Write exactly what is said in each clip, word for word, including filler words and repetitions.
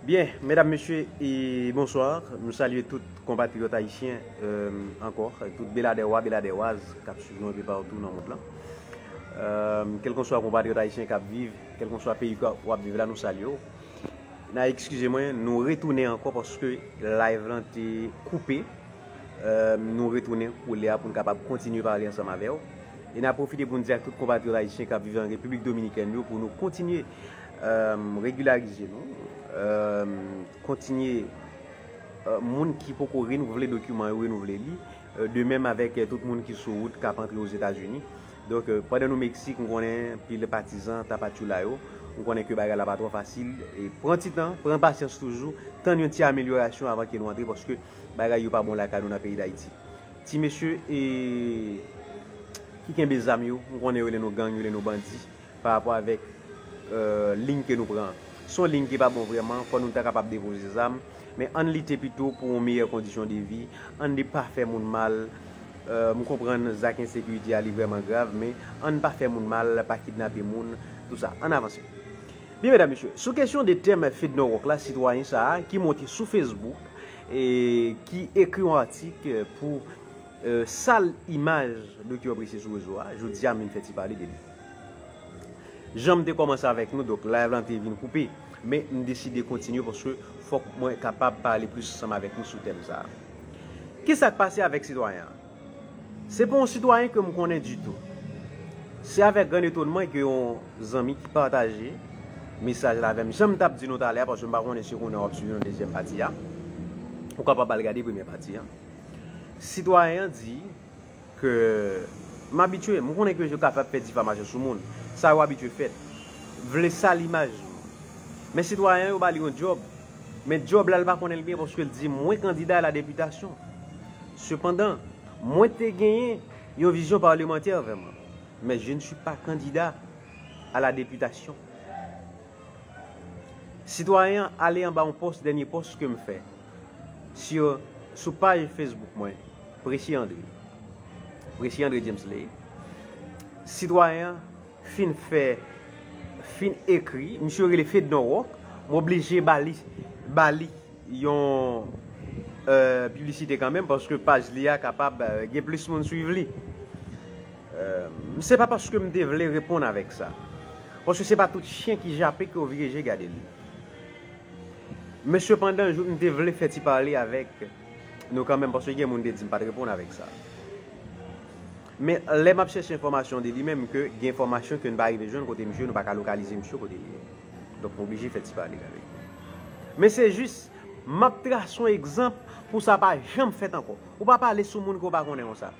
Byen, medam, mesye, e bonswa. Nou salye tout konpatriyòt ayisyen, euh, ankò, tout Beladèwa, Beladèwaz k ap swiv nou enpe patou nan mond lan. Euh, kèlkanswa konpatriyòt ayisyen k ap viv, kèlkanswa peyi ke w ap viv la, nou salye w. N a eskize mwen, nou retounen ankò paske live lan te koupe. Euh, nou retounen koulye a pou n kapab kontinye pale ansanm avè w. E n a pwofite pou n di ak tout konpatriyòt ayisyen k ap viv an Repiblik Dominikèn yo pou nou kontinye, euh, regilarize nou, euh, kontinye, euh, moun ki poko renouvle dokiman yo, renouvle li, euh, de menm avèk, euh, tout moun ki sou wout k ap antre Ozetazini. Donk, euh, pandan nou Meksik, m konnen pil patizan Tapatchoula yo, m konnen ke bagay la pa twò fasil. E pran ti tan, pran pasyans toujou, tann yon ti amelyorasyon avan ke nou antre, paske bagay yo pa bon lakay nou nan peyi Dayiti. Ti mesye, e, ki kenbe zam yo, m konnen yo rele nou gang, yo rele nou bandi, pa rapò avèk, euh, liy ke nou pran an. Se yon liy ki pa bon vrèman, fò nou ta kapab depoze zam, men ann lite pito pou yon meyè kondisyon de vi, ann ne pa fè moun mal. Euh, m konprann zak ensekirite a, li vrèman grav, men ann pa fè moun mal, pa kidnape moun, tout sa. Ann avanse. Byen, medam, mesye, sou kesyon de tèm Fednorok la, sitwayen sa a ki monte sou Facebook e ki ekri yon atik pou, euh, sal imaj Doktè Presye sou rezo a, jodi a m vin fè ti pale de li. Jan m te kòmanse avèk nou, donk live lan te vin koupe, men m deside kontinye paske fòk mwen kapab pale plis ansanm avèk nou sou tèm sa a. Kisa k pase avèk sitwayen an? Se pa yon sitwayen ke m konnen ditou. Se avèk grann etonman ke yon zanmi ki pataje mesaj la avè m. Jan m t ap di nou talè a, paske m pa konnen si kounye a w ap swiv nan dezyèm pati a. Ou kapab al gade premyè pati a. Sitwayen an di ke m abitye, m konnen ke yo kapab fè difamasyon sou moun. Sa yo abitye fè. Vle sal imaj moun. Men sitwayen an, yo ba li yon djòb. Men djòb la, l pa konnen l byen paske l di, "Mwen kandida a la depitasyon." Sepandan, mwen te genyen yon vizyon palemantè vrèman. Men je ne suis pas candidat à la députation. Sitwayen an ale anba yon pòs, dènye pòs ke m fè sou, sou paj Facebook mwen, Presye André. Presye André Jamesley. Sitwayen an fin fè, fin ekri, misye rele Fednorok, m oblije ba li, ba li yon, euh, piblisite kanmenm, paske paj li a kapab, euh, gen plis moun swiv li. Euh, se pa paske m te vle reponn avèk sa. Paske se pa tout chen ki jape ke w vire je gade li. Men sepandan, jou m te vle fè ti pale avèk nou kanmenm, paske gen moun te di m pa t reponn avèk sa. Men lè m ap chèche enfòmasyon de li menm, ke gen enfòmasyon ke n pa rive jwenn kote misye, nou pa ka lokalize misye kote li ye. Donk, m oblije fè ti pale avèk li. Men se jis, m ap trase yon egzanp pou sa pa janm fèt ankò. Ou pa pale sou moun ke w pa konnen konsa.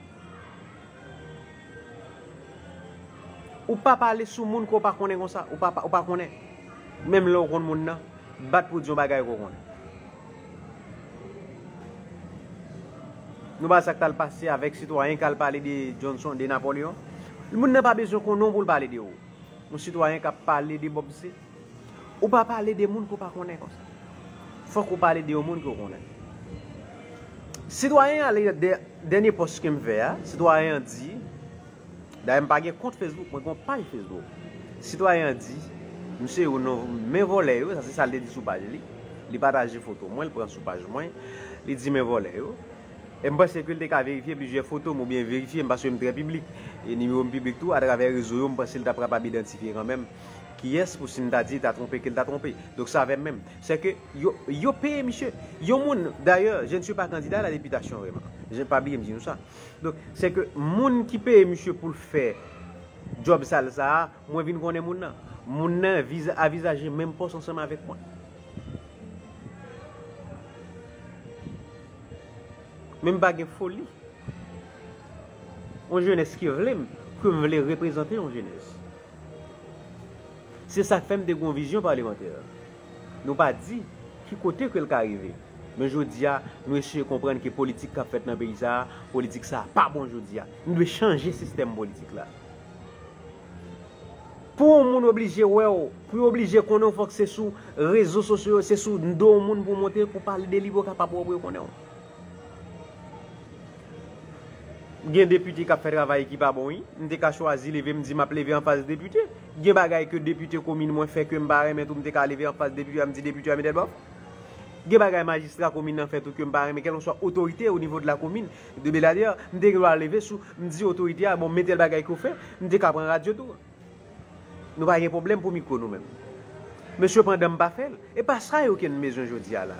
Ou pa pale sou moun ke w pa konnen konsa. Ou pa, ou pa konnen. Menm lè w konn moun nan, bat pou di yon bagay ke w konnen. Nou pa sa k t al pase avèk sitwayen k al pale de Johnson, de Napoleon. Moun nan pa bezwen konnen w pou l pale de ou. Yon sitwayen k ap pale de Bob C. Ou pa pale de moun ke w pa konnen konsa. Fòk ou pale de yon moun ke w konnen. Sitwayen an, ale dè-, dènye pòs ke m fè a, sitwayen an di, dayè m pa gen kont Facebook, mwen gen yon paj Facebook. Sitwayen an di, m se youn nan men vòlè yo, sa se sa l te di sou paj li. Li pataje foto mwen, li pran sou paj mwen, li di men vòlè yo. E m panse ke l te ka verifye plizyè foto m oubyen verifye m, paske m trè piblik. E nimewo m piblik tou, atravè rezo yo, m panse l t ap kapab idantifye kanmenm kiyès, pou si m ta di l ta twonpe, ke l ta twonpe. Donk, se avè m menm. Se ke yo, yo peye misye. Yon moun, dayè, je ne suis pas candidat à la députation, vrèman. Je, pa bliye m di nou sa. Donk, se ke moun ki peye misye pou l fè djòb sal sa a, mwen vin konnen moun nan. Moun nan viz-, avizaje menm pòs ansanm avèk mwen. Men m pa gen foli. Yon jenès ki vle m, ke m vle reprezante yon jenès. Se sa k fè m te gen yon vizyon palemantè. Nou pa di ki kote ke l ka rive. Men jodi a, nou eseye konprann ke politik k ap fèt nan peyi sa a, politik sa a pa bon jodi a. Nou dwe chanje sistèm politik la. Pou yon moun oblije wè w, pou yo oblije konnen w, fòk se sou rezo sosyo yo, se sou do yon moun pou w monte, pou w pale de li, pou yo kapab wè w, pou yo konnen w. Gen depite k ap fè travay ki pa bon, wi. M te ka chwazi leve, m di m ap leve anfas depite. Gen bagay ke depite komin mwen fè ke m pa renmen tou, m te ka leve anfas depite a, m di depite a mete l bò. Gen bagay majistra komin nan fè tou ke m pa renmen, kèlkeswa otorite o nivo de la komin de Beladè, m te gen dwa leve sou, m di otorite a, bon, men tèl bagay ke w fè, m te ka pran radyo tou. Nou pa gen pwoblèm pou mikwo nou menm. Mesye, pandan m pa fè l, e pa sa yo ke n bezwen jodi a la.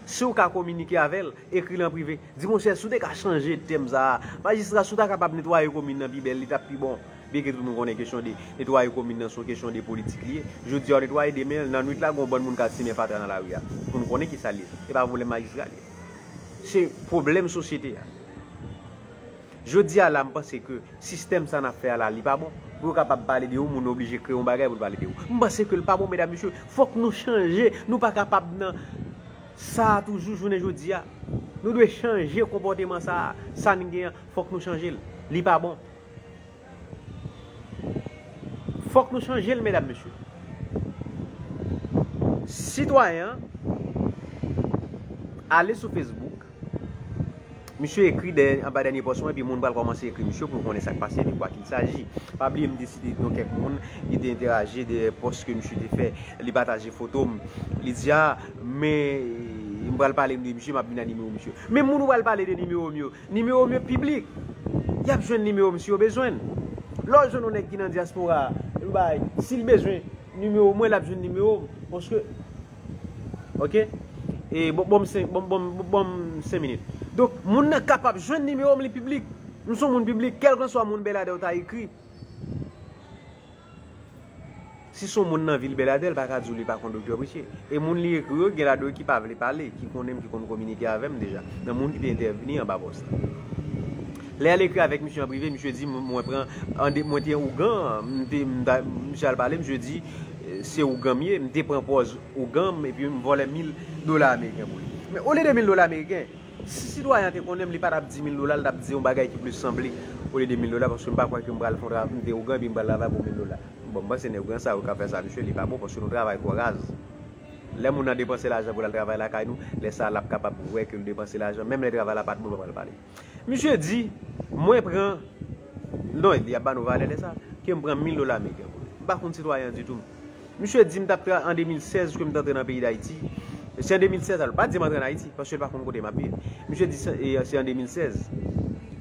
Si w ka kominike avè l, ekri l an prive. Di, monchè, si w te ka chanje tèm sa a, majistra, si w ta kapab netwaye komin nan pi bèl, li t ap pi bon. Byenke tout moun konnen kesyon de netwaye komin nan se yon kesyon de politik li ye. Jodi a w netwaye, demen nan nwit la gen yon bann moun k ap simen fatra nan lari a. Pou nou konnen kisa l ye. E pa pwoblèm majistra li ye. Se pwoblèm sosyete a. Jodi a la, m panse ke sistèm sa n ap fè a la, li pa bon. Pou yo kapab pale de ou, moun oblije kreye yon bagay pou l pale de ou. M panse ke l pa bon, medam, mesye. Fòk nou chanje. Nou pa kapab nan sa a toujou jounen jodi a. Nou dwe chanje konpòteman sa a. Sa n gen an, fòk nou chanje l. Li pa bon. Fòk nou chanje l, medam, mesye. Sitwayen an ale sou Facebook. Misye ekri dè, anba dènye pòs mwen, epi moun pral kòmanse ekri misye pou yo konnen sa k pase, de quoi qu'il s'agit. Pa bliye, m te site non kèk moun ki te entèyaji de pòs ke misye te fè. Li pataje foto m. Li di, a, men, m pral pale de misye, m ap vin a nimewo misye. Men moun ou pral pale de nimewo m yo, nimewo m yo piblik. Y ap jwenn nimewo m si yo bezwen l. Lè w jwenn yon nèg ki nan dyaspora a, bay, si l bezwen nimewo mwen, l ap jwenn nimewo m. Paske, oke? E bon, bon, m senk, bon, bon, bon, bon, m senk minit. Donk, moun nan kapab jwenn nimewo m, li piblik. M se yon moun piblik, kèlkanswa moun Bèladè w ta ekri. Si se yon moun nan vil Bèladè, l pa ka di w li pa konn Doktè Brice. E moun li ekri yo, gen ladan yo ki pa vle pale, ki konnen m, ki konn kominike avè m deja. Nan moun ki te entèvni anba pòs la. Lè l ekri avèk misye an prive, misye di, m, mwen pran, an de, mwen te ougan, m te, m ta, misye al pale, misye di, eh, se ougan m ye, m te pran pòz ougan m, epi m vòlè mil dola ameriken pou li. Men olye de mil dola ameriken, si sitwayen an te konnen m, li pa t ap di mil dola, li t ap di yon bagay ki plis sanble olye de mil dola, paske m pa kwè ke m pral fè yon travay, m te ougan, epi m pral travay pou mil dola. Bon, m panse nèg ougan sa yo k ap fè sa, misye, li pa bon, paske nou travay twò raz. Lè moun nan depanse lajan pou l al travay lakay nou, lè sa a, l ap kapab wè ke l depanse lajan, menm lè travay la pa t bon, l pa pral pale. Misye di, mwen pran, non, li ap ba nou valè lè sa, ke m pran mil dola ameriken pou li. M pa konn sitwayen an ditou. Misye di m t ap tra-, an de mil sèz ke m t antre nan peyi Dayiti. Se an de mil sèz, alò, pa di m antre an Ayiti, paske l pa konn kote m ap viv. Misye di se, e, se an de mil sèz.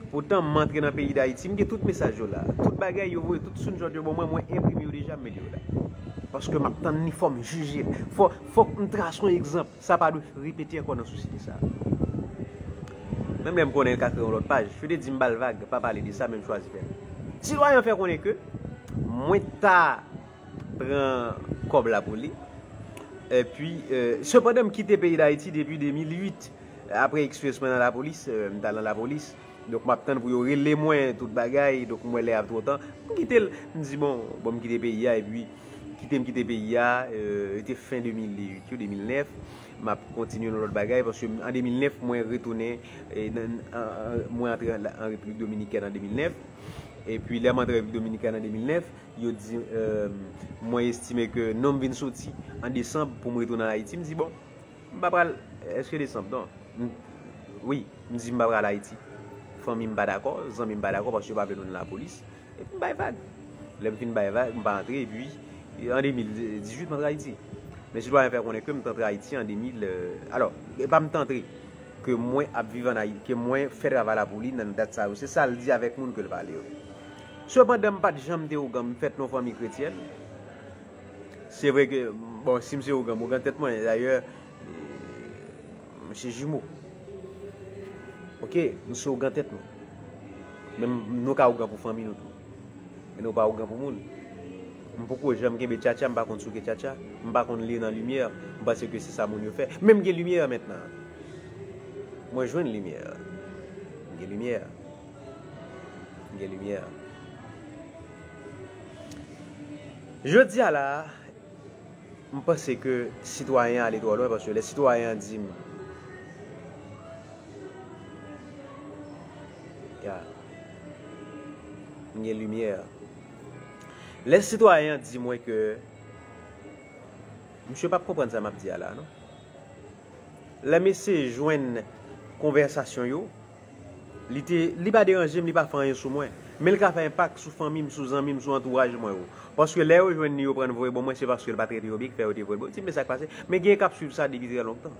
Poutan, m antre nan peyi Dayiti, m gen tout mesaj yo la. Tout bagay yo voye, tout screenshot yo ban mwen, mwen enprime yo deja, m mete yo la. Paske m ap tann li, fò m jije l. Fò, fòk m trase yon egzanp. Sa pa dwe repete ankò nan sosyete sa a. Menm lè m konnen l ka kreye yon lòt paj, yo te di m ba l vag, pa pale de sa, men m chwazi fè l. Sitwayen an fè konnen ke mwen ta pran kòb la pou li. Epi, euh, sepandan, m kite peyi Dayiti depi de mil uit. Apre eksperyans mwen nan lapolis, euh, m t al nan lapolis. Donk, m ap tann pou yo rele mwen, tout bagay. Donk, m wè lè ap twò tan. M kite l. M di, bon, bon, m kite peyi a, epi kite m kite peyi a, euh, te fen de mil uit yo, de mil nèf. M ap kontinye nan lòt bagay, paske an de mil nèf, mwen retounen, eh, nan, an, an, mwen antre an, an Repiblik Dominikèn an de mil nèf. Epi, lè m antre Repiblik Dominikèn an de mil nèf, yo di, euh, mwen estime ke non m vin soti an desanm pou m retounen an Ayiti. M di, bon, m pa pral, èske desanm? Non. M, wi, m di m pa pral Ayiti. Fanmi m pa dakò, zanmi m pa dakò, paske yo pa vle nou nan lapolis. Epi m bay vag. Lè m fin bay vag, m pa antre, epi, an de mil dizuit, m antre Ayiti. Men sitwayen fè konnen ke m t antre Ayiti an de mil, euh, alò, e pa m t antre, ke mwen ap viv an Ayiti, ke mwen fè travay la pou li nan dat sa yo. Se sa l di avèk moun ke l pale yo. Sepandan, m pa t janm te ougan, m fèt nan yon fanmi kretyèn. Se vre ke, bon, si m se ougan, m ougan tèt mwen. Dayè, eh, m se jimo. Oke, m se ougan tèt nou. Men m, nou ka ougan pou fanmi nou tou. Men nou pa ougan pou moun. M poko janm kenbe tchatcha, m pa konn souke tchatcha, m pa konn li nan limyè, m panse ke se sa moun yo fè. Men m gen limyè mentnan. Mwen jwenn limyè. M gen limyè. M gen limyè. Jodi a la, m panse ke sitwayen an ale twò lwen, paske lè sitwayen an di m, ya, m gen limyè. Lè sitwayen an di mwen ke, misye p ap konprann sa m ap di a la, non. Lè m eseye jwenn konvèsasyon yo, li te, li pa deranje m, li pa fè anyen sou mwen. Men l ka fè enpak sou fanmi m, sou zanmi m, sou antouraj mwen yo. Paske lè yo jwenn li, yo pran voye ban mwen, se paske l pa trete yo byen ki fè yo te voye l ban mwen. Ti men sa k pase, men gen k ap swiv sa depi trè lontan.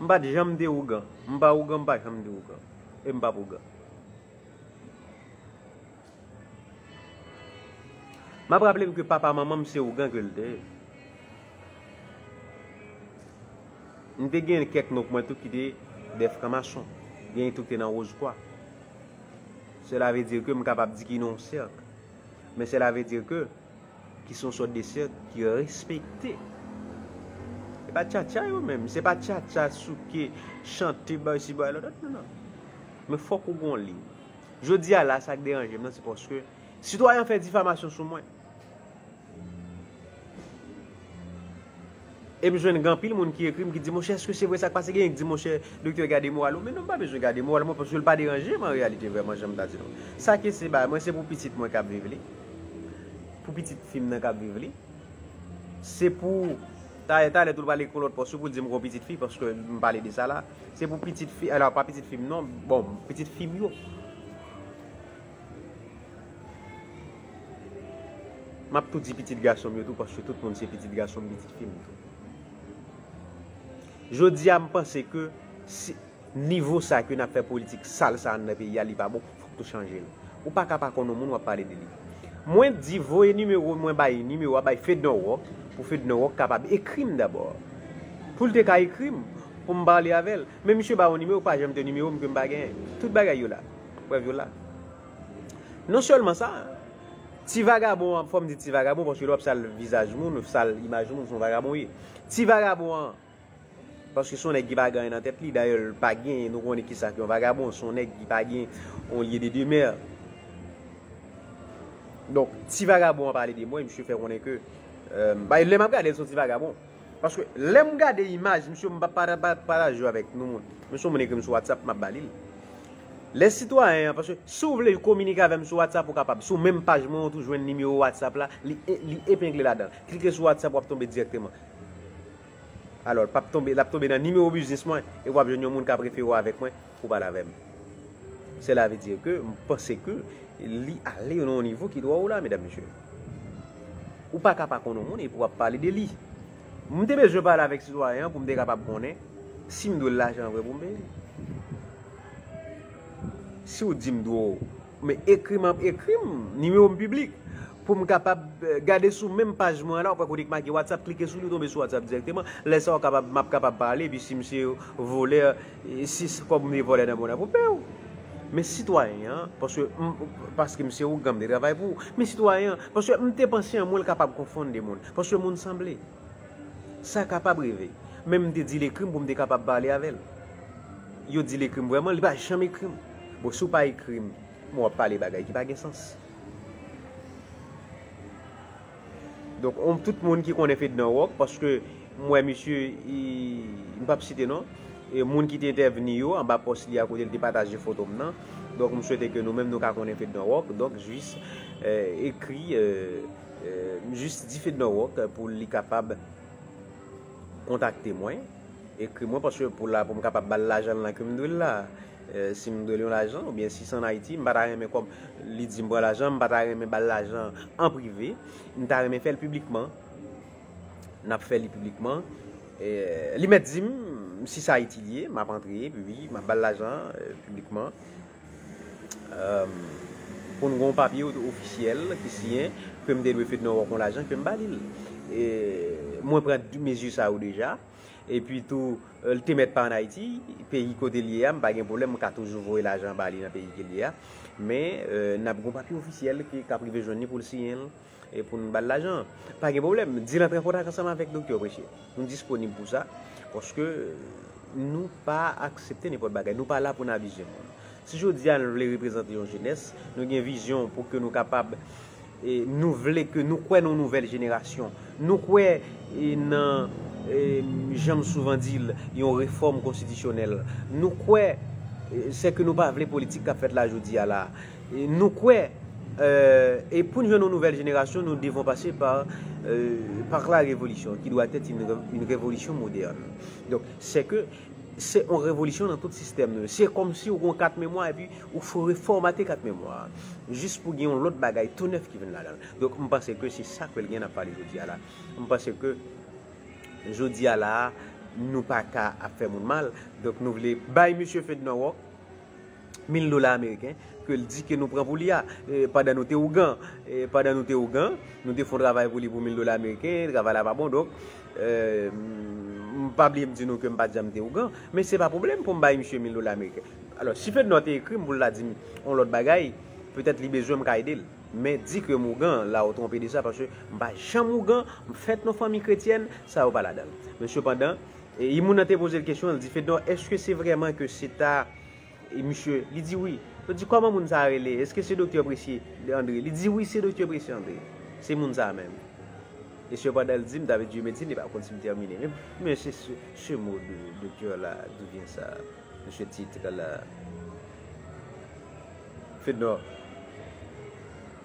M pa t janm te ougan. M pa ougan, m pa janm te ougan. E m p ap ougan. M ap raple m ke papa manman m se ougan ke l te ye. M te gen kèk nonk mwen tou ki te dè franmason. Gen tou ki te nan Wozkwa. Sela ve di ke m kapab di ki nan yon sèk. Men sela ve di ke ki se yon sòt de sèk ki respekte. Se pa tchatcha yo menm. Se pa tchatcha, souke, chante, bay si bay lòt. Non, non. Men fòk ou gon liy. Jodi a la, sa k deranje m nan, se paske sitwayen an fè difamasyon sou mwen. E m jwenn gen anpil moun ki ekri m, ki di, monchè, èske se vre sa k pase? Gen ki di, monchè, doktè, gade moral ou. Men non, m pa bezwen gade moral mwen, paske l pa deranje m an reyalite, vrèman, jan m ta di nou. Sa ke se ba mwen, se pou pitit mwen k ap viv li. Pou pitit fi m nan k ap viv li. Se pou, talè, talè tou l pale kon lòt paske pou l di m gon pitit fi, paske m pale de sa la. Se pou pitit fi, alò, pa pitit fi m non, bon, pitit fi m yo. M ap tou di pitit gason m yo tou, paske tout moun se pitit gason m, pitit fi m tou. Jodi a, m panse ke si nivo sa ke n ap fè politik sal sa nan peyi a, li pa bon, fòk nou chanje l. Ou pa ka pa konn yon moun w ap pale de li. Mwen di voye nimewo, mwen bay nimewo a bay Fednan Rock, pou Fednan Rock kapab ekri m dabò. Pou l te ka ekri m, pou m pale avè l. Men misye ba yon nimewo, pa janm te nimewo m ke m pa genyen. Tout bagay yo la. Prèv yo la. Non sèlman sa, ti vagabon an, fò m di ti vagabon, paske lè w ap sal vizaj moun, sal imaj moun, se yon vagabon w ye. Ti vagabon an, paske se yon nèg ki pa gen anyen nan tèt li, dayè l pa gen, nou konnen kisa ki yon vagabon, se yon nèg ki pa gen yon lye de demè. Donk, ti vagabon an pale de mwen, misye fè konnen ke, euh, bay, lè m ap gade l, se yon ti vagabon. Paske lè m gade imaj misye, m pa pa- pa- pataje yo avèk nou moun. Men se yon moun ekri m sou WhatsApp, m ap ba li l. Lè sitwayen an, paske si w vle kominike avè m sou WhatsApp, ou kapab. Sou menm paj mwen, ou tou jwenn nimewo WhatsApp la, li, li epengle ladan l. Klike sou WhatsApp, w ap tonbe dirèkteman. Alò, l p ap tonbe, l ap tonbe nan nimewo biznis mwen, e w ap jwenn yon moun k ap refere w avèk mwen pou pale avè m. Sela ve di ke m panse ke li ale nan yon nivo ki twò wo la, medam, mesye. Ou pa ka pa konn yon moun epi w ap pale de li. M te bezwen pale avèk sitwayen an pou m te kapab konnen si m dwe l lajan vre pou m peye li. Si w di m dwe w, men ekri m, ekri m, nimewo m piblik, pou m kapab, eh, gade sou menm paj mwen la, ou wè kote k make WhatsApp, klike sou li, w tonbe sou WhatsApp dirèkteman. Lè sa a, w kapab, m ap kapab pale, epi si m se volè, eh, si s- kòb m te vòlè nan mwen an pou peye w. Men sitwayen an, paske m, paske m se ougan, m te travay pou ou. Men sitwayen an, paske m te panse an mwen l kapab konfonn de moun. Paske moun sanble. Sa kapab rive. Men m te di l ekri m pou m te kapab pale avè l. Yo di l ekri m vrèman, li pa janm ekri m. Bon, si w pa ekri m, bon, w ap pale bagay ki pa gen sans. Donk, on, tout moun ki konnen Fednan Rock, paske m wè misye, i, m p ap site non, e moun ki te entèvni yo, anba pòs li a kote l te pataje foto m nan. Donk, m swete ke nou menm nou ka konnen Fednan Rock. Donk, jis, eh, ekri, eh, eh, jis di Fednan Rock pou li kapab kontakte mwen, ekri mwen, paske pou la, pou m kapab ba l lajan l lan ke m dwe l la. Eh, si m dwe l yon lajan, oubyen si s ann Ayiti, m pa ta renmen kòm li di m pran lajan, m pa ta renmen ba l lajan an prive, m ta renmen fè l piblikman. N ap fè li piblikman. Eh, li mèt di m si s Ayiti li ye, m ap antre, epi m ap ba l lajan, eh, piblikman. Ehm, pou n gen yon papye ofisyèl ki siyen ke m te dwe Fednan Rock yon lajan ke m ba li l. E mwen pran mezi sa yo deja. Epi tou, eh, l te mèt pa ann Ayiti, peyi kote l ye a, m pa gen pwoblèm, m ka toujou voye lajan ba li nan peyi ke l ye a. Men, eh, n ap gen yon papye ofisyèl ki, k ap rive jwenn li pou l siyen l, e pou n ba l lajan. Pa gen pwoblèm, di l antre an kontak ansanm avèk Doktè Preche. Nou disponib pou sa, paske nou pa aksepte nenpòt bagay. Nou pa la pou n abize moun. Si jodi a nou vle reprezante yon jenès, nou gen vizyon pou ke nou kapab, e, nou vle ke nou kwè nan yon nouvèl jenerasyon. Nou kwè, e, nan, e, jan m souvan di l, yon refòm konstitisyonèl. Nou kwè, e, sè ke nou pa vle politik k ap fèt la jodi a la. E nou kwè, euh, e pou n jwenn yon nouvèl jenerasyon, nous devons passer par, euh, par la révolution, qui doit être une, une révolution moderne. Donk, sè ke Se yon revolisyon nan tout sistèm nou. Se kòmsi ou gen yon kat memwa epi ou fò refòmate kat memwa a. Jis pou gen yon lòt bagay tou nèf ki vin ladan l. Donk, m panse ke se sa ke l gen n ap pale jodi a la. M panse ke jodi a la, nou pa ka ap fè moun mal. Donk, nou vle bay mesye Fednor Rock mil dola ameriken, ke l di ke nou pran pou li a. E, pandan nou te ougan, e, pandan nou te ougan, nou te fè yon travay pou li pou mil dola ameriken, travay la pa bon, donk, e, m pa bliye m di nou ke m pa t janm te ougan, men se pa pwoblèm pou m bay misye mil dola ameriken. Alò, si Fednor te ekri m pou l ta di m yon lòt bagay, petèt li bezwen m ka ede l. Men di ke m ougan, la ou twonpe de sa, paske m pa janm ougan, m fèt nan fanmi kretyèn, sa yo pa ladan l. Men sepandan, e, moun nan te poze l kesyon, l di, Fednor, èske se vrèman ke se ta E misye, li di wi. Yo di, kòman moun sa a rele? Èske se Doktè Presye André? Li di wi, se Doktè Presye André. Se moun sa a menm. E sepandan, l di m, David Dieumédine, li pa konn si m tèmine. Men, men se ce, ce mot de doktè la, d'où vient ça? Mesye tit la. Fednor.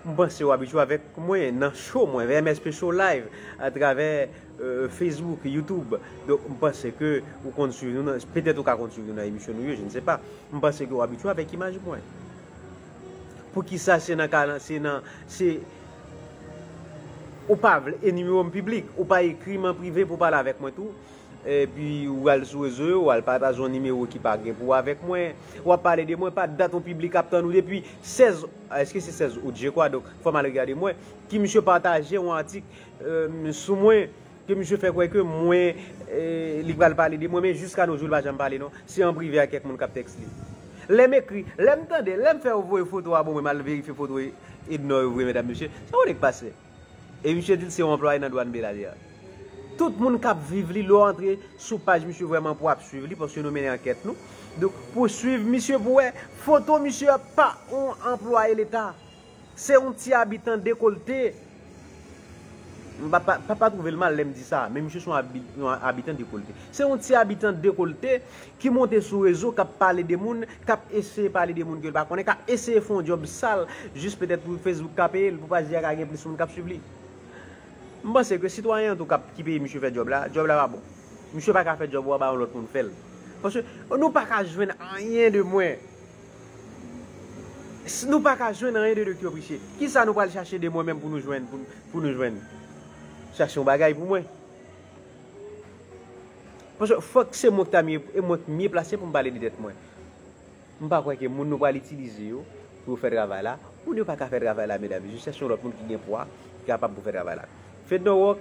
M panse w abitye avèk mwen nan show mwen, V M S P Show Live, atravè, euh, Facebook, YouTube. Donk, m panse ke ou konn swiv nou nan, petèt ou ka konn swiv nou nan emisyon nou yo, je ne sais pas. M panse ke w abitye avèk imaj mwen. Poukisa se nan ka, se nan, se, ou pa vle, e nimewo m piblik, ou pa ekri m an prive pou pale avèk mwen tou, epi ou al sou rezo yo, ou al pataje yon nimewo ki pa gen pou avèk mwen, w ap pale de mwen, pa dat yon piblik ap tann ou depi sèz, èske se sèz out, je kwa, donk, fò m al regade mwen, ki misye pataje yon atik, euh, sou mwen, ke misye fè kwè ke mwen, eh, li pral pale de mwen, men jiska nos jours, li pa janm pale non. Se an prive ak kèk moun k ap tèks li. Lè m ekri, lè m tande, lè m fè yo voye foto a ban mwen, m al verifye foto Ednor yo voye, medam, mesye, sa w konnen k pase? E misye di l se yon anplwaye nan dwàn Beladè. Tout moun k ap viv li, lè w antre sou paj misye vrèman pou w ap swiv li, paske nou mennen ankèt nou. Donk, pou swiv misye, pou wè foto misye a pa yon anplwaye leta. Se yon ti abitan dekolte. M pa, pa, pa, pa twouve l mal lè m di sa, men misye se yon abi-, yon abitan dekolte. Se yon ti abitan dekolte ki monte sou rezo, k ap pale de moun, k ap eseye pale de moun ke l pa konnen, k ap eseye fè yon djòb sal, jis petèt pou Facebook ka peye l, pou paj li a ka gen plis moun k ap swiv li. M panse ke sitwayen an tou k ap, ki peye misye fè djòb la, djòb la pa bon. Misye pa ka fè djòb ou a ba yon lòt moun fè l. Paske nou pa ka jwenn anyen de mwen. S-, nou pa ka jwenn anyen de Doktè Prisye. Kisa nou pral chache de mwen menm pou nou jwenn, pou, pou nou jwenn? Chache yon bagay pou mwen. Paske fòk se mwen ki ta mye, e mwen ki mye plase pou m pale de tèt mwen. M pa kwè ke moun nou pral itilize yo pou yo fè travay la, moun yo pa ka fè travay la, medam, mesye, chache yon lòt moun ki gen pwa, ki kapab pou fè travay la. Fednor Rock,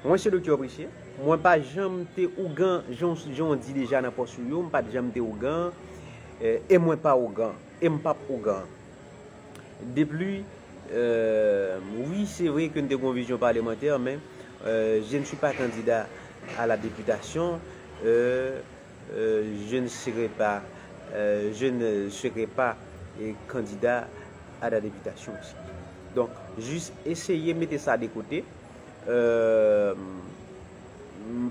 mwen se Doktè Prisye, mwen pa janm te ougan, jan, jan w di deja nan pòs ou yo, m pa t janm te ougan, eh, e mwen pa ougan, e m p ap ougan. De plus, euh, wi, se vre ke n te gen yon vizyon palemantè, men, euh, je ne suis pas candidat à la députation, euh, euh, je ne serai pas, euh, je ne serai pas, eh, candidat à la députation aussi. Donk, jis eseye mete sa de kote. Euh,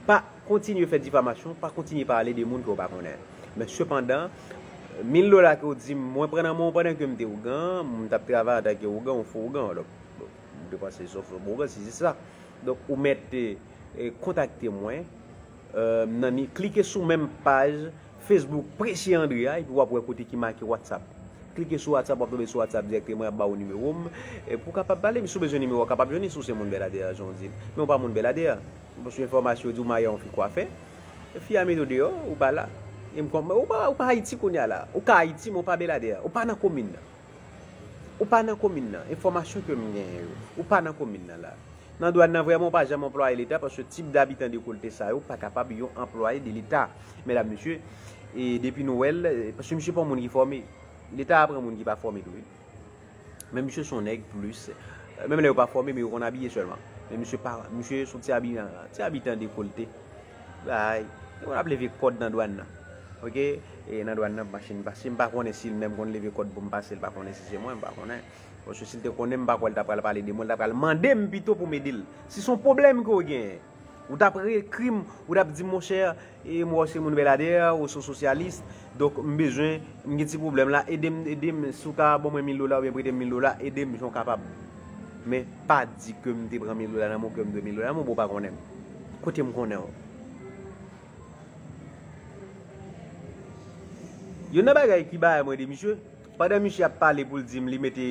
pa kontinye fè difamasyon, pa kontinye pale de moun ke w pa konnen. Men sepandan, mil dola ke w di m, mwen pran nan men w pandan ke m te ougan, m t ap travay antanke ougan, yon fo ougan. Donk, bon, m te panse se yon fo ougan, si se sa. Donk, ou mèt, eh, kontakte mwen, eh, nan ni, klike sou menm paj Facebook Presye André a, epi w ap wè kote ki make WhatsApp. Klike sou WhatsApp, w ap tonbe sou WhatsApp dirèkteman, y ap ba w nimewo m. E pou w kapab pale, si w bezwen nimewo a, w kapab jwenn li si w se moun Bèladè, jan w di. Men w pa moun Bèladè. Paske enfòmasyon yo di w marye a yon fi kwafè. Fi a mete w deyò, ou pa la. E m konn, ou pa, ou pa Ayiti kounye a la. Ou ka Ayiti, men w pa Bèladè. Ou pa nan komin nan. Ou pa nan komin nan. Enfòmasyon ke m genyen yo. Ou pa nan komin nan la. Nan dwàn nan, vrèman, ou pa janm anplwaye Leta, paske tip d'abitan dekolte sa yo pa kapab yon anplwaye de Leta. Medam, mesye, e depi nou wè l, e, paske misye pa yon moun ki fòme. Leta a pran moun ki pa fòme tou, wi. Men misye se yon nèg plis. Menm lè yo pa fòme, men yo konn abiye sèlman. Men misye pa, misye se yon ti abi-, ti abitan dekolte. Bay, yo konn ap leve kòd nan dwàn nan. Oke? E nan dwàn nan, machin pase. M pa konnen si l menm konn leve kòd pou m pase, l pa konnen si se mwen, m pa konnen. Paske si l te konnen, m pa kwè l ta pral pale de mwen, l ta pral mande m pito pou m ede l. Si se yon pwoblèm ke w genyen, ou t ap ekri m, ou t ap di m, monchè, e m wè w se moun Bèladè, ou se yon sosyalis, donk m bezwen, m gen ti pwoblèm la, ede m, ede m, si w ka ban mwen mil dola oubyen prete m mil dola, ede m jan w kapab. Men pa di ke m te pran mil dola nan men w, ke m dwe mil dola nan men w, bon, w pa konnen m. Kote m konnen w? Youn nan bagay ki bay mwen de misye, pandan misye ap pale pou l di m li mete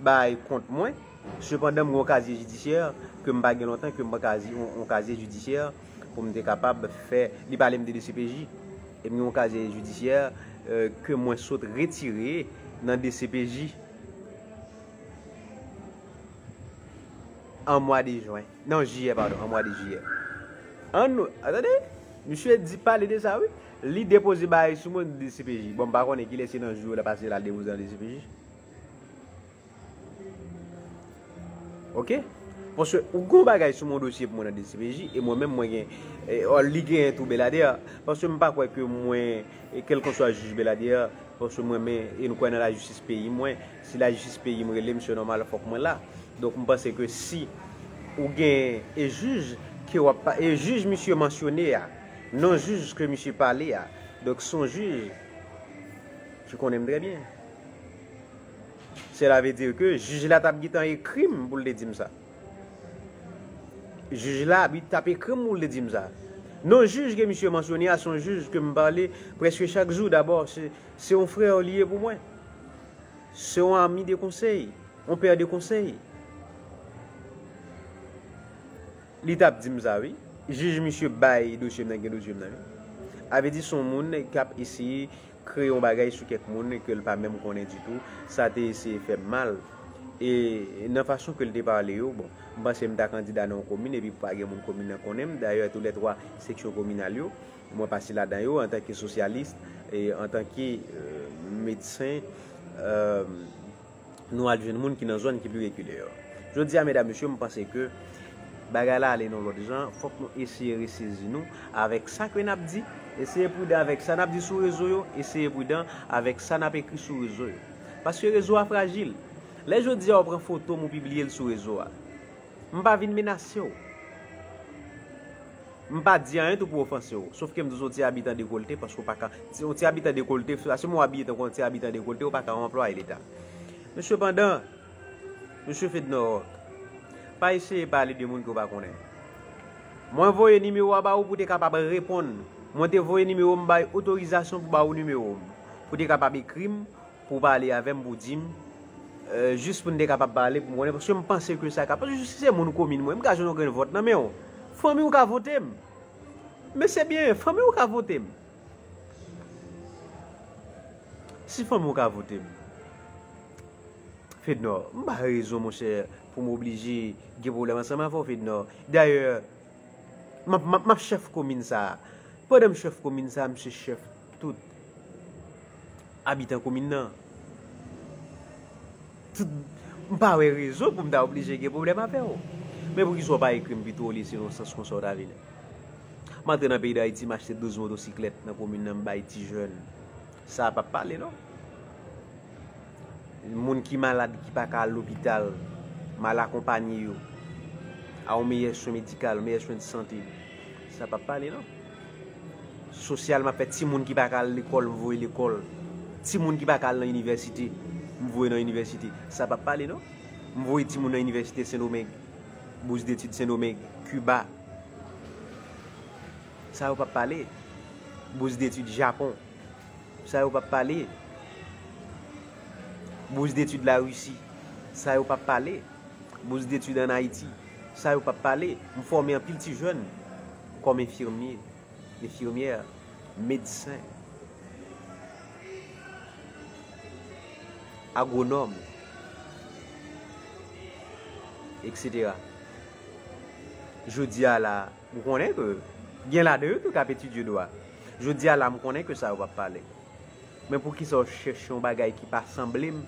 bay kont mwen, sepandan m gen yon kazye jidisyè ke m pa gen lontan ke m pran kazye, yon, yon kazye jidisyè pou m te kapab fè, li pale m de D C P J, e m gen yon kazye jidisyè, euh, ke mwen sot retire nan D C P J an mwa de jen. Non, jiyè, padon, an mwa de jiyè. An nou, tande, misye di pale de sa, wi. Li depoze bagay sou mwen de D C P J. Bon, m pa konnen kilès se nan jou yo l ap pase l al depoze nan D C P J. Oke? Paske ou gen yon bagay sou mon dosye pou mwen nan D C P J, e mwen menm mwen gen, e, ò, li genyen tou Beladè. Paske m pa kwè ke mwen, e, kèlkanswa jij Beladè, paske mwen, men, e nou kwè nan lajistis peyi mwen. Si lajistis peyi m rele m, se nòmal, fòk mwen la. Donk, m panse ke si ou gen, e jij ke w ap pa, e jij misye mansyone a, non jij ke misye pale a, donk, se yon jij ki konnen m trè byen. Sela vle di ke jij la t ap gentan ekri m pou l te di m sa. Jij la, li t ap ekri m pou l te di m sa. Non jij ke misye mansyone a, se yon jij ke m pale prèske chak jou. Dabò, se, se yon frè li ye pou mwen. Se yon ami de konsèy, yon pè de konsèy. Li t ap di m sa, wi. Jij misye bay dosye m nan, gen dosye m nan, wi. A vle di, se yon moun k ap eseye kreye yon bagay sou kèk moun ke l pa menm konnen ditou. Sa te eseye fè m mal. E nan fason ke l te pale yo, bon, m panse m ta kandida nan yon komin, epi pa gen moun komin nan konnen m. Dayè, toulètwa seksyon kominal yo, mwen pase ladan yo antanke sosyalis, e antanke, euh, medsen, euh, nou al jwenn moun ki nan zòn ki pi rekile yo. Jodi a, medam, mesye, m panse ke bagay la ale nan lòt jan. Fòk nou eseye resezi nou avèk sa ke n ap di. Eseye pridan avèk sa n ap di sou rezo yo. Eseye pridan avèk sa n ap ekri sou rezo yo. Paske rezo a frajil. Lè jodi a ou pran foto m ou pibliye l sou rezo a, m pa vin menase w. M pa di anyen tou pou ofanse w. Sof ke m di w se yon ti abitan dekolte, paske w pa ka, se yon ti abitan dekolte, sa se mo abitan, yon ti abitan dekolte, ou pa ka yon anplwaye leta. Men sepandan, mesye Fednor Rock, pa eseye pale de moun ke w pa konnen. Mwen voye nimewo a ba ou pou te kapab reponn. Mwen te voye nimewo m, bay otorizasyon pou ba ou nimewo m, pou te kapab ekri m, pou w pale avè m, pou w di m, euh, jis pou n te kapab pale, pou m konnen, paske m panse ke sa ka, paske si se moun komin mwen, m ka jwenn yon grenn vòt nan men w. Fanmi w ka vote m. Men se byen, fanmi w ka vote m. Si fanmi w ka vote m, Fednor, m pa rezon, monchè, pou m oblije gen pwoblèm ansanm avè w, Fednor. Dayè, m ap, m ap, m ap chèf komin sa a. Pandan m chèf komin sa a, m se chèf tout abitan komin nan. Tout, m pa wè rezon pou m ta oblije gen pwoblèm avè w. Men poukisa w pa ekri m pito olye se nan sans konsa w ta vin? M antre nan peyi Dayiti, m achte douz motosiklèt nan komin nan, m bay ti jèn. Sa p ap pale, non. Moun ki malad, ki pa ka al lopital, mal akonpanye yo, a yon meyè swen medikal, meyè swen de sante, sa p ap pale, non. Sosyal, m ap fè timoun ki pa ka al lekòl, m voye lekòl. Timoun ki pa ka al nan inivèsite, m voye nan inivèsite. Sa p ap pale, non. M voye timoun nan inivèsite Sendomeng, bous detid Sendomeng, Kiba. Sa yo p ap pale. Bous detid Japon. Sa yo p ap pale. Bous detid Larisi. Sa yo p ap pale. Bous detid ann Ayiti. Sa yo p ap pale. M fòme anpil ti jèn kòm enfimye, enfimyè, medsen, agwonòm, etsetera. Jodi a la, m konnen ke gen ladan yo tou k ap etidye dwa. Jodi a la, m konnen ke sa yo p ap pale. Men poukisa w chèche yon bagay ki pa sanble m,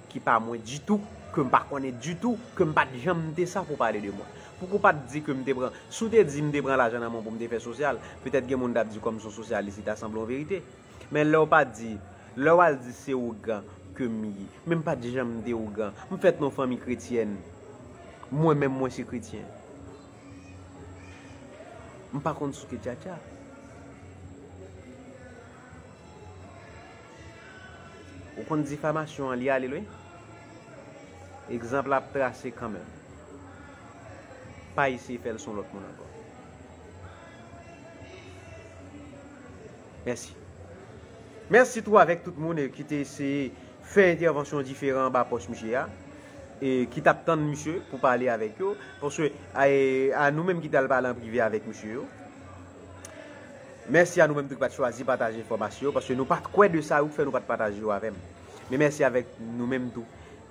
ki pa mwen ditou, ke m pa konnen ditou, ke m pa t janm te sa pou pale de mwen? Pouki w pa t di ke m te pran, si w te di m te pran lajan nan men w pou m te fè sosyal, petèt gen moun t ap di kòm se yon sosyalis, li ta sanble yon verite. Men lè w pa di, lè w al di se ougan ke m ye, men m pa t janm te ougan. M fèt nan yon fanmi kretyèn. Mwen menm, mwen se kretyen. M pa konn souke tchatcha. Ou konn difamasyon an, li ale lwen. Egzanp la ap trase kanmenm. Pa eseye fè l sou lòt moun ankò. Mèsi. Mèsi tou avèk tout moun ki te eseye fè entèvansyon diferan anba pòs misye a, e ki t ap tann misye pou pale avèk yo, paske a, a nou menm ki t al pale an prive avèk misye yo. Mèsi a nou menm tou ki pa t chwazi pataje enfòmasyon yo, paske nou pa t kwè de sa yo k fè nou pa t pataje yo avè m. Men mèsi avèk nou menm tou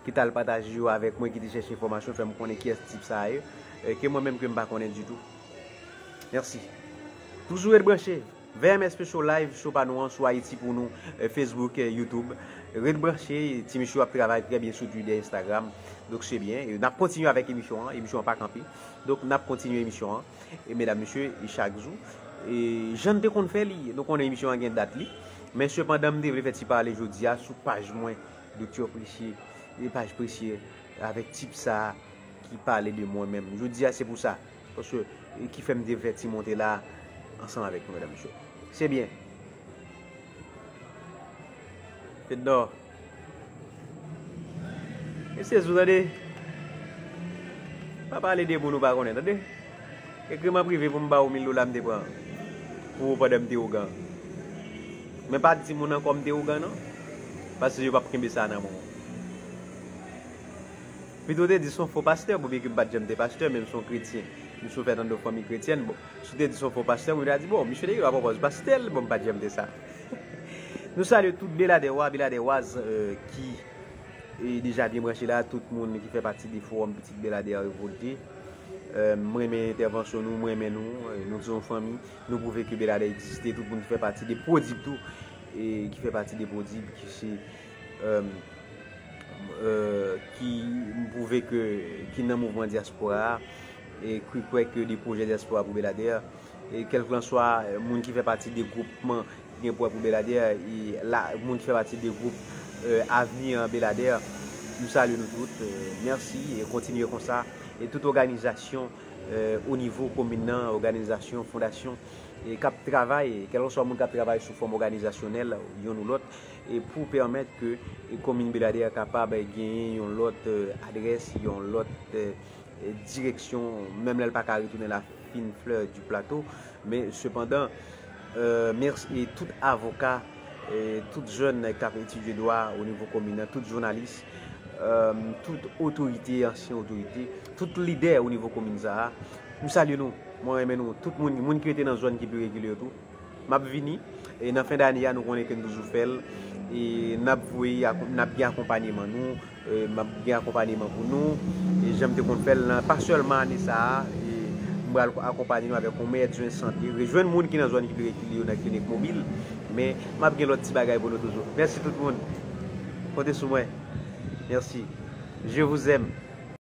ki t al pataje yo avèk mwen, ki te chèche enfòmasyon, fè m konnen kiyès tip sa a ye, e ke mwen menm ke m pa konnen ditou. Mèsi. Toujou ret branche. V M S Special Live, show pa nou an sou Ayiti pou nou, e, Facebook, e, YouTube. Ret branche, ti mesye yo ap travay trè byen sou Twitter, Instagram. Donk se byen. E n ap kontinye avèk emisyon an. Emisyon an pa kanpe. Donk n ap kontinye emisyon an. E medam, mesye, e chak jou. E jan n te konn fè li, nou konnen emisyon an gen dat li. Men sepandan, m te vle fè ti pale jodi a sou paj mwen, Doktè Presye, e paj Presye, avèk tip sa a ki pale de mwen menm. Jodi a, se pou sa. Paske, e ki fè m te fè ti monte la ansanm avèk nou, medam, mesye. Se byen. Fednò. Mesye Zou, tande. Pa pale de moun ou pa konnen, tande. Ekri m an prive pou m ba ou mil dola m te pran pou ou pandan m te ougan. Men pa di moun ankò m te ougan, non. Paske yo p ap kenbe sa nan men w. Pito w te di se yon fo pastè, oubyen ke m pa t janm te pastè, men m se yon kretyen. M se yon fèt anndan yon fanmi kretyèn, bon. Si w te di se yon fo pastè, mwen ta di, bon, misye te gen dwa pran pòz pastè l, bon, m pa t janm te sa. Nou salye tout Beladèwa, Beladèwaz, e, ki, e, deja byen branche la, tout moun ki fè pati de Fowòm Pitit Beladè Revòlte. E, m renmen entèvansyon nou, m renmen nou, e, nou se yon fanmi, nou pwouve ke Beladè egziste, tout moun ki fè pati de Pwodib tou, e ki fè pati de Pwodib, ki se, e, e, ki pwouve ke, ki nan mouvman dyaspora a, e ki kwè ke de pwojè dyaspora pou Beladè, e kèlkanswa, e, moun ki fè pati de gwoupman ki gen pwè pou Beladè, e la, moun ki fè pati de gwoup, e, Avni an Beladè, nou salye nou tout, e, mèsi, e kontinye konsa, e tout òganizasyon, e, o nivo komin nan, òganizasyon, fondasyon, e k ap travay, kèlkanswa moun k ap travay sou fòm òganizasyonèl, yonn ou lòt, e pou pèmèt ke, e, komin Beladè kapab genyen yon lòt, e, adrès, yon lòt, e, e, direksyon, menm lè l pa ka retounen la fine fleur du plateau, men sepandan, e, mèsi, e tout avoka, e, tout jèn k ap etidye dwa o nivo komin nan, tout jounalis, e, tout otorite, ansyen otorite, tout lidè o nivo komin sa a, m salye nou, mwen renmen nou, tout moun, moun ki rete nan zòn ki pi rekile yo tou. M ap vini, e nan fen dane a, nou konnen ke n toujou fè l, e n ap voye, n ap gen akonpanyeman nou, e m ap gen akonpanyeman pou nou, e jan m te konn fè l nan, pa sèlman ane sa a, e m pral akonpanye nou avèk yon mèdsen sante, rejwenn moun ki nan zòn ki pi rekile yo nan klinik mobil, men m ap gen lòt ti bagay pou nou toujou. Mèsi tout moun. Konte sou mwen. Mèsi. Je vous aime.